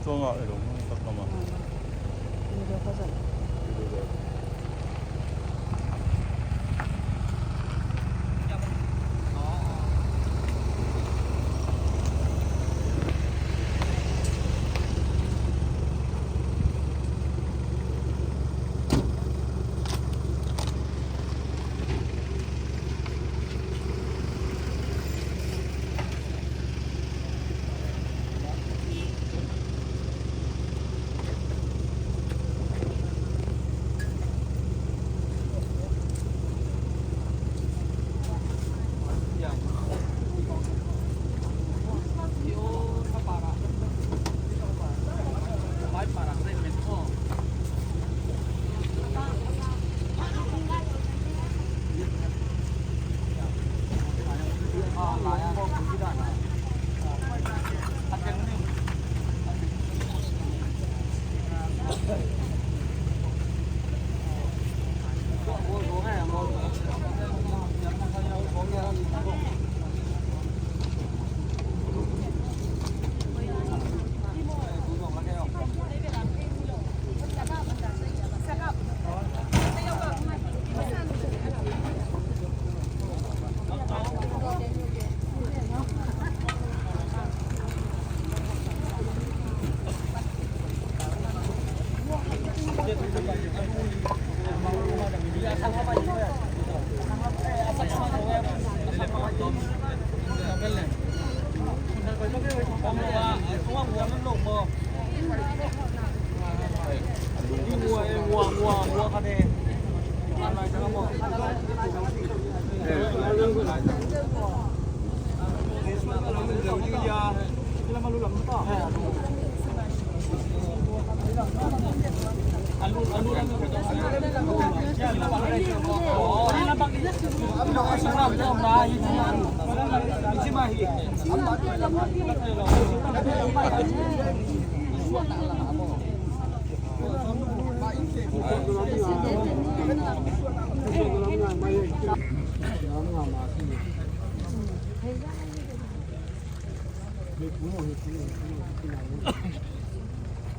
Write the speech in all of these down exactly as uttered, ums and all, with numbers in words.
Kong ah, eh, dong, tak nama.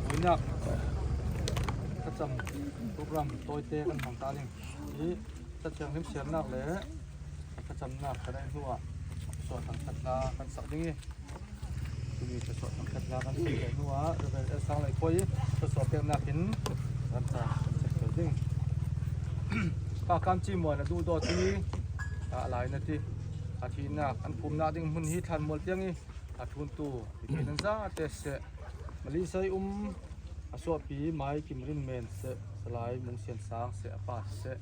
Hoihnak, ka cam program tawite kan hmang ta ding. Hih Cathiang lim siamnak le a tacamnak ka neih hnuah thluasuah thangkhat hla kan sak ding hi. Tuni thluasuah thangkhat hla kan sak leh hnuah Reverend L Sang Lei Khuai thluasuah peknak in kan caan kan sak kei ding. Pa Kam Ci Muan a duhdawt hi, a lainat hi, a thihnak an phumnak ding hmun hi thlanmual tiang hi. A thuntu a biakinn nan zate seh, Malaysia i um a suahpi Mai Kim Rin Men seh, Salai Mung Sian Sang seh, a pa seh,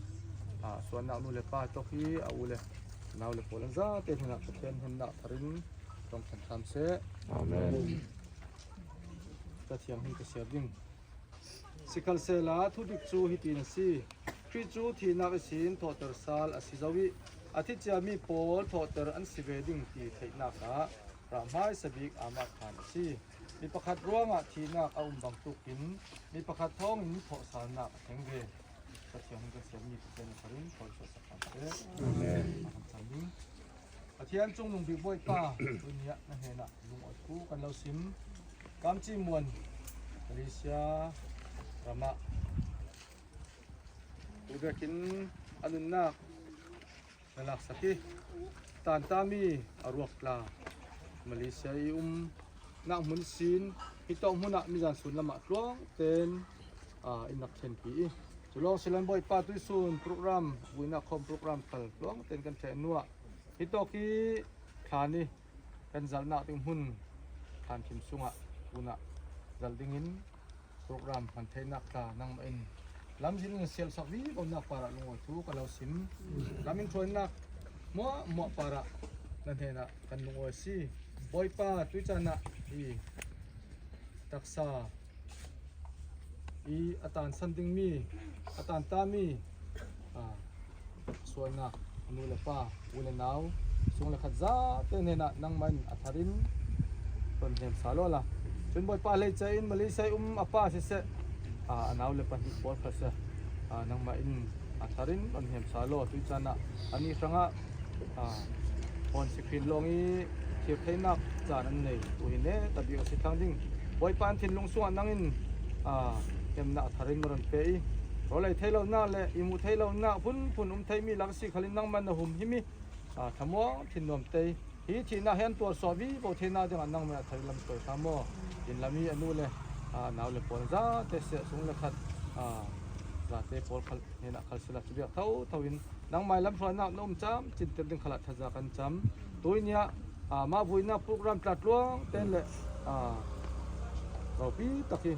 a suahnak nu le pa tawh hi a u le nau le pawl an zate hnenah Pathian hemnak tharin tong khen tham seh. Amen. Cathiang hi ka siar ding. Sikhalsehla thudik cu hitin a si. Khrih cu thihnak ihsin thawhter sal a si zo ih a thi ciami pawl thawhter an si ve ding ti theihnak ah rahmaisa bik amah khan a si. Mi pakhat ruangah thihnak a um bangtukin mi pakhat thawngin thawhsalnak a thleng ve. Cathiang hi ka siarmi Pathian a tharin thawn suahsak khan seh. Amen. A kan cang ding. Pathian Cungnung Bik Bawipa, tuni ah na hnenah lungawi thu kan lo sim. Kam Ci Muan, Malaysia ramah tu vekin a nunnak na laksak hi. Tanta mi a ruak tla Malaysia i um nak hmun sin, hitawk hmunah mizan sun lamah tluang ten, aa, in nak thenpi i. Culawng silan Bawipa tuisun program, vuinak khawm program khal tluang ten kan thleh nuah. Hitawk i thlan i kan zalhnak ding hmun, thlan thim sungah tunah zalh dingin program hman theinak tla nangmah in lamzin in sialsak vivo nak parah lungawi thu ka lo sim. Lam in thuainak muahmuah parah na hnenah kan lungawi a si. Bawipa, tuicanah i taksa i a tansan dingmi, a tanta mi, a, suahnak a nu le pa, u le nau, sung le khat zate hnenah nangmah in a tharin tonhnem sa lawla. Cun Bawipa, hleice in Malaysia i um a pa siseh, a, a nau le pahnih pawl khat seh, a, nangmah in a tharin tonhnem sa law. Tuicanah anih hrangah, a, hawn sikhin lawng i thirtheinak caan an nei. Tu hi ne tabik a si thlang ding. Bawipa in thinlung sungah nang in, ah, hemna a tharin marawn pe i, rawl ei thei lonak le i muh thei lonak phunphun um thei mi lak si khalin nangmah na humhim i, ah, thamuang thinnuam tei hi thihna hian tuar suah vivo theihna dingah nangmah a tharin lam suai kha maw? Inn lam i a nu le, ah, nau le pawl zate seh sung le khat, ah, zate pawl khal hinah khal sila cu biak thotho in nangmai lamhruainak na um cam cinter ding khalah thaza kan cam. Tui niah, ah, mah vuina program tlatluang ten le, ah, ropi tak hi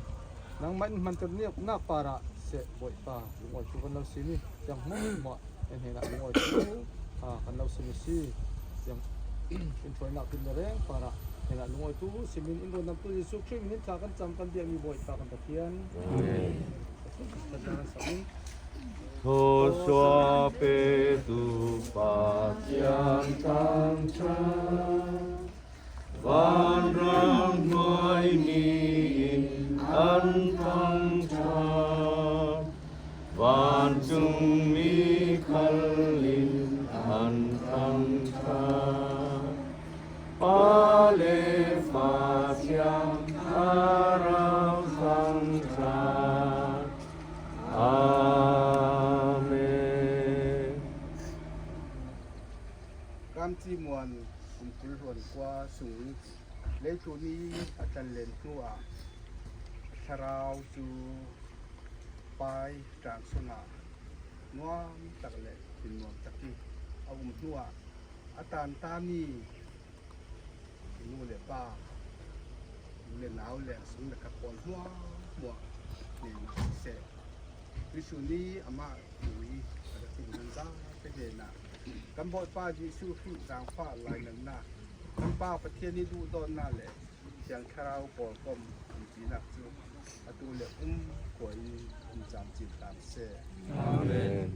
nangmah in hmanter nak parah seh Bawipa lungawi thu kan lo sim i, ciang hmuahhmuah en hinah lungawi thu, ah, kan lo sim i si. Ciang in hruainak tun le reng parah hinah lungawi thu simin in ruanamtu Jesuh Khrih min in thla kan cam kan biakmi Bawipa kan Pathian. Amen. Thawhsuah petu Pa thiang thangṭha, vanrang hnuai mi in an thangṭha, vancung mi khal in an thangṭha. Pa le Fa thiang a rau thangṭha. Amen. Kamci Muan kum kul hluan kua sung leitlun i a tlanlen hnuah thlarau cu pai tang sungah nuam tak le thinnuam tak i a um hnuah a tanta mi nu le pa, nu le nau le a sung le kha pawl hmuahhmuah hnenah siseh, tuisun ni amah tui a ka tung nan zate hnenah kan Bawipa Jesuh Khrih zaangfah lainatna, kan Pa Pathian i duhdawtna le Thiang Thlarau pawlkom umpinak cu atu le um khua in um cam cin tang seh. Amen.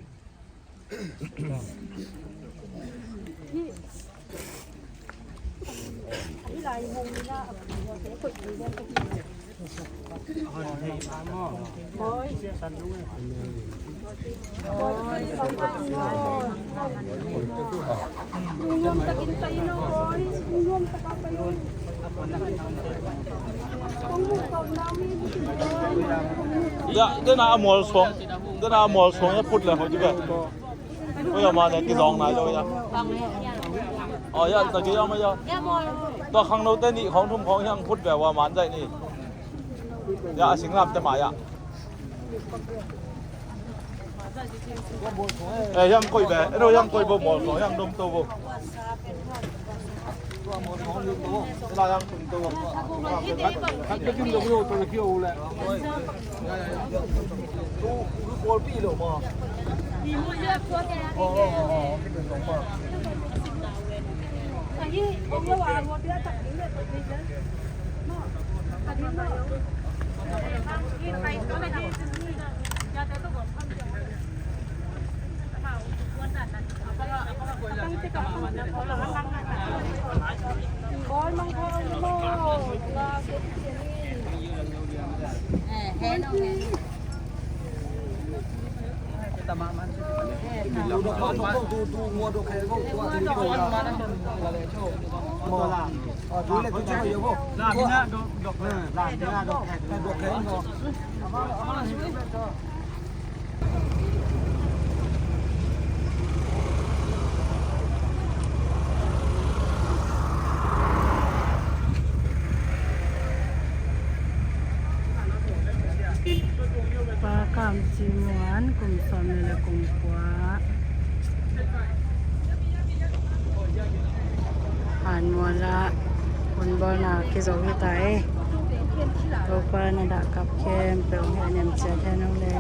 Ya, dena a mual suang, dena a mual suang ya put le hoi ti ve. Oi, ama ne kizawng nai lo ya. Oh ya, ta ki ama ya. Tua khangno te nih khawng thum khawng hiang put ve wa man zai ni. Ya, a singlam te ma ya. Eh, hiang koi be, eno hiang koi bo mol ko, hiang dom to bo. Ena hiang tung to bo. Kan pe kim dom yo to le kio le. Tu, tu bol pi lo ma. Oh, oh, oh, oh. Pa Kam Ci Muan kum sawmnih le kum kua. Hanmual ah hunbawlna kizo hi ta e. Topa na dahkap khempeuh hong heh niam ciat hen hong le.